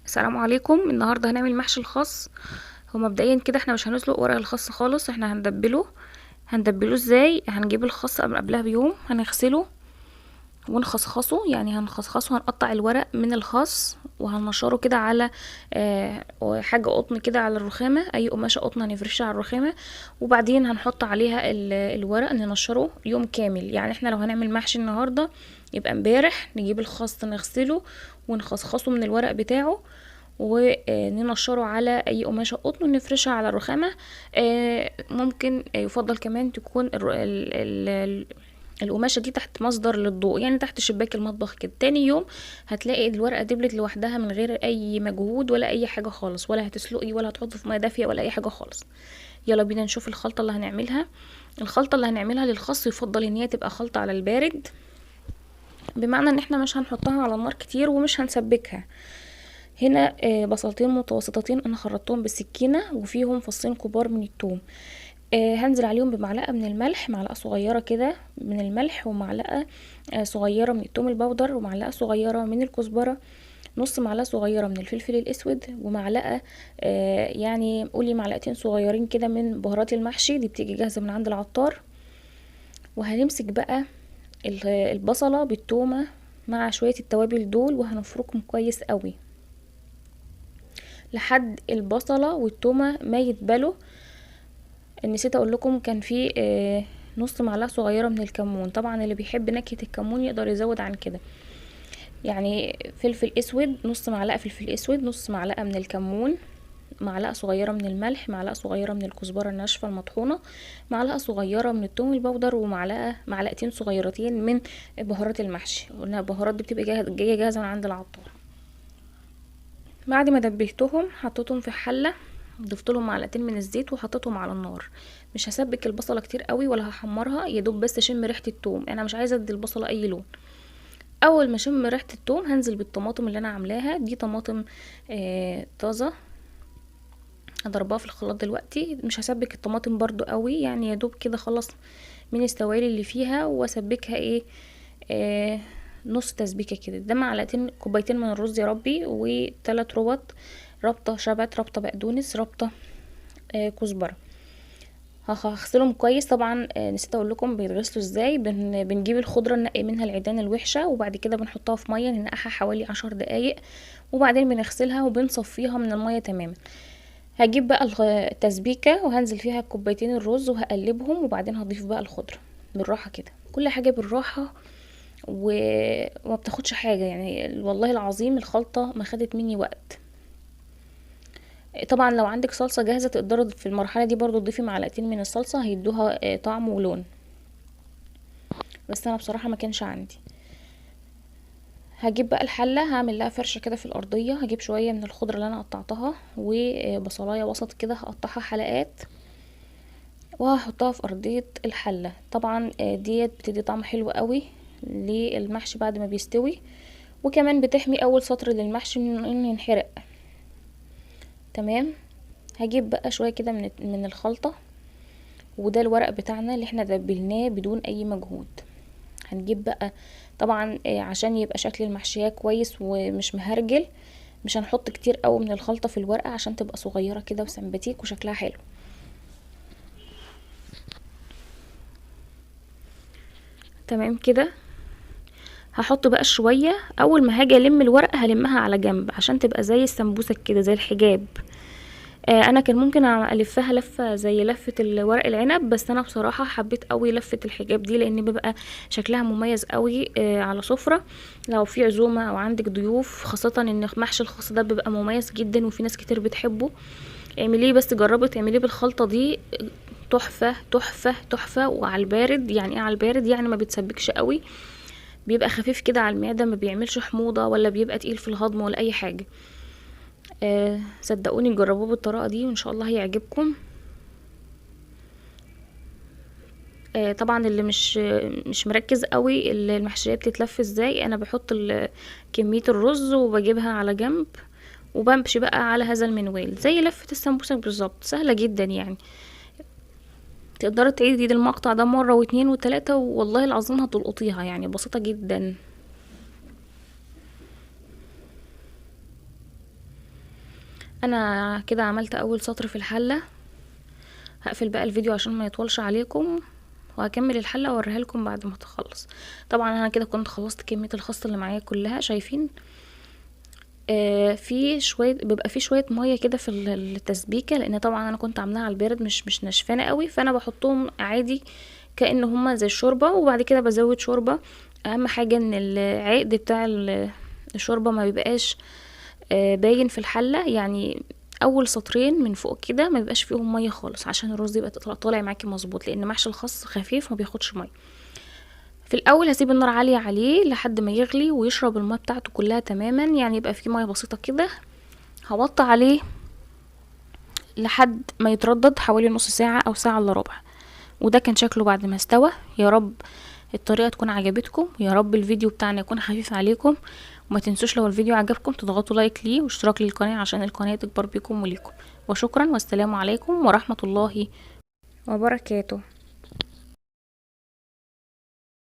السلام عليكم. النهارده هنعمل محشي الخس. هو مبدئيا كده احنا مش هنسلق ورق الخس خالص، احنا هندبله. هندبله ازاي؟ هنجيب الخس قبلها بيوم، هنغسله ونخصخصه، يعني هنخصخصه، هنقطع الورق من الخس وهننشره كده على حاجة قطن كده على الرخامة، اي قماشة قطن هنفرشها على الرخامة، وبعدين هنحط عليها الورق ننشره يوم كامل. يعني احنا لو هنعمل محشي النهاردة يبقى امبارح نجيب الخس نغسله ونخصخصه من الورق بتاعه وننشره على اي قماشة قطن ونفرشها على الرخامة. ممكن يفضل كمان تكون القماشة دي تحت مصدر للضوء، يعني تحت شباك المطبخ كده. تاني يوم هتلاقي الورقة دبلت لوحدها من غير اي مجهود ولا اي حاجة خالص، ولا هتسلقي ولا هتحطي في مية دافية ولا اي حاجة خالص. يلا بينا نشوف الخلطة اللي هنعملها. الخلطة اللي هنعملها للخس يفضل ان هي تبقى خلطة على البارد، بمعنى ان احنا مش هنحطها على النار كتير ومش هنسبكها. هنا بصلتين متوسطتين انا خرطتهم بالسكينة وفيهم فصين كبار من التوم. هنزل عليهم بمعلقة من الملح، معلقة صغيرة كده من الملح، ومعلقة صغيرة من التوم البودر، ومعلقة صغيرة من الكزبرة، نص معلقة صغيرة من الفلفل الأسود، ومعلقة، يعني قولي معلقتين صغيرين كده من بهارات المحشي، دي بتيجي جاهزة من عند العطار. وهنمسك بقى البصلة بالتومة مع شوية التوابل دول وهنفركهم كويس قوي لحد البصلة والتومة ما يتبلوا. نسيت اقول لكم كان في نص معلقة صغيرة من الكمون، طبعا اللي بيحب نكهة الكمون يقدر يزود عن كده، يعني فلفل اسود نص معلقة فلفل اسود، نص معلقة من الكمون، معلقة صغيرة من الملح، معلقة صغيرة من الكزبرة الناشفة المطحونة، معلقة صغيرة من التوم البودر، ومعلقة معلقتين صغيرتين من بهارات المحشي. قلنا البهارات دي بتبقى جاية جاهزة من عند العطار. بعد ما دبلتهم حطيتهم في حلة، ضفت لهم معلقتين من الزيت وحطيتهم على النار. مش هسبك البصلة كتير قوي ولا هحمرها، يا دوب بس اشم ريحة التوم، انا مش عايزة ادي البصلة اي لون. اول ما اشم ريحة التوم هنزل بالطماطم اللي انا عاملاها دي، طماطم طازة هضربها في الخلاط دلوقتي. مش هسبك الطماطم برضو قوي، يعني يا دوب كده خلص من السوائل اللي فيها واسبكها نص تسبيكة كده. ده معلقتين كوبايتين من الرز يا ربي، وتلات ربط، ربطة شبت، ربطة بقدونس، ربطة كزبرة. هغسلهم كويس. طبعا نسيت اقول لكم بيتغسلوا ازاي. بنجيب الخضرة ننقي منها العيدان الوحشة، وبعد كده بنحطها في مية ننقعها حوالي 10 دقايق، وبعدين بنغسلها وبنصفيها من المية تماما. هجيب بقى التسبيكة وهنزل فيها كوبايتين الرز وهقلبهم، وبعدين هضيف بقى الخضرة بالراحة كده، كل حاجة بالراحة وما بتاخدش حاجة، يعني والله العظيم الخلطة ما خدت مني وقت. طبعا لو عندك صلصة جاهزة تقدري في المرحلة دي برضو تضيفي معلقتين من الصلصة، هيدوها طعم ولون، بس انا بصراحة ما كانش عندي. هجيب بقى الحلة هعمل لها فرشة كده في الأرضية، هجيب شوية من الخضرة اللي انا قطعتها وبصلاية وسط كده هقطعها حلقات وهحطها في أرضية الحلة. طبعا ديت بتدي طعم حلو قوي للمحشي بعد ما بيستوي، وكمان بتحمي اول سطر للمحشي من انه ينحرق. تمام. هجيب بقى شوية كده من الخلطة، وده الورق بتاعنا اللي احنا دبلناه بدون اي مجهود. هنجيب بقى طبعا عشان يبقى شكل المحشية كويس ومش مهرجل، مش هنحط كتير قوي من الخلطة في الورقة عشان تبقى صغيرة كده وسمباتيك وشكلها حلو. تمام كده. هحط بقى شوية، اول ما هاجي الم الورقة هلمها على جنب عشان تبقى زي السمبوسه كده، زي الحجاب. انا كان ممكن الفها لفه زي لفه الورق العنب، بس انا بصراحة حبيت قوي لفه الحجاب دي لان بيبقى شكلها مميز قوي على سفره لو في عزومة او عندك ضيوف، خاصة ان محشي الخس ده بيبقى مميز جدا وفي ناس كتير بتحبه. اعمليه بس، جربي تعمليه بالخلطه دي، تحفة تحفة تحفة. وعلى البارد، يعني ايه على البارد؟ يعني ما بتسبكش قوي، بيبقى خفيف كده على المعدة، ما بيعملش حموضه ولا بيبقى تقيل في الهضم ولا اي حاجة. صدقوني جربوه بالطريقة دي وان شاء الله هيعجبكم. طبعا اللي مش مركز قوي المحشيه بتتلف ازاي، انا بحط كمية الرز وبجيبها على جنب وبمشي بقى على هذا المنوال زي لفه السمبوسه بالظبط، سهلة جدا. يعني تقدري تعيدي المقطع ده مرة واتنين وتلاتة والله العظيم هتلقطيها، يعني بسيطة جدا. انا كده عملت اول سطر في الحلة. هقفل بقى الفيديو عشان ما يطولش عليكم، وهكمل الحلة واوريها لكم بعد ما تخلص. طبعا انا كده كنت خلصت كمية الخس اللي معايا كلها، شايفين؟ في شوية، بيبقى في شوية مية كده في التسبيكه، لان طبعا انا كنت عاملاها على البارد، مش ناشفانه قوي، فانا بحطهم عادي كأن هما زي الشوربة، وبعد كده بزود شوربة. اهم حاجة ان العقد بتاع الشوربة ما بيبقاش باين في الحلة، يعني اول سطرين من فوق كده ما بيبقاش فيهم مية خالص، عشان الرز يبقى طالع معاكي مظبوط، لان محشي الخس خفيف ما بياخدش مية. في الاول هسيب النار عالية عليه لحد ما يغلي ويشرب المية بتاعته كلها تماما، يعني يبقى فيه مية بسيطة كده. هوطي عليه لحد ما يتردد حوالي نص ساعة او ساعة الا ربع. وده كان شكله بعد ما استوى. يا رب الطريقة تكون عجبتكم، يا رب الفيديو بتاعنا يكون خفيف عليكم، وما تنسوش لو الفيديو عجبكم تضغطوا لايك ليه واشتراك للقناة عشان القناة تكبر بيكم وليكم. وشكرا، والسلام عليكم ورحمة الله وبركاته.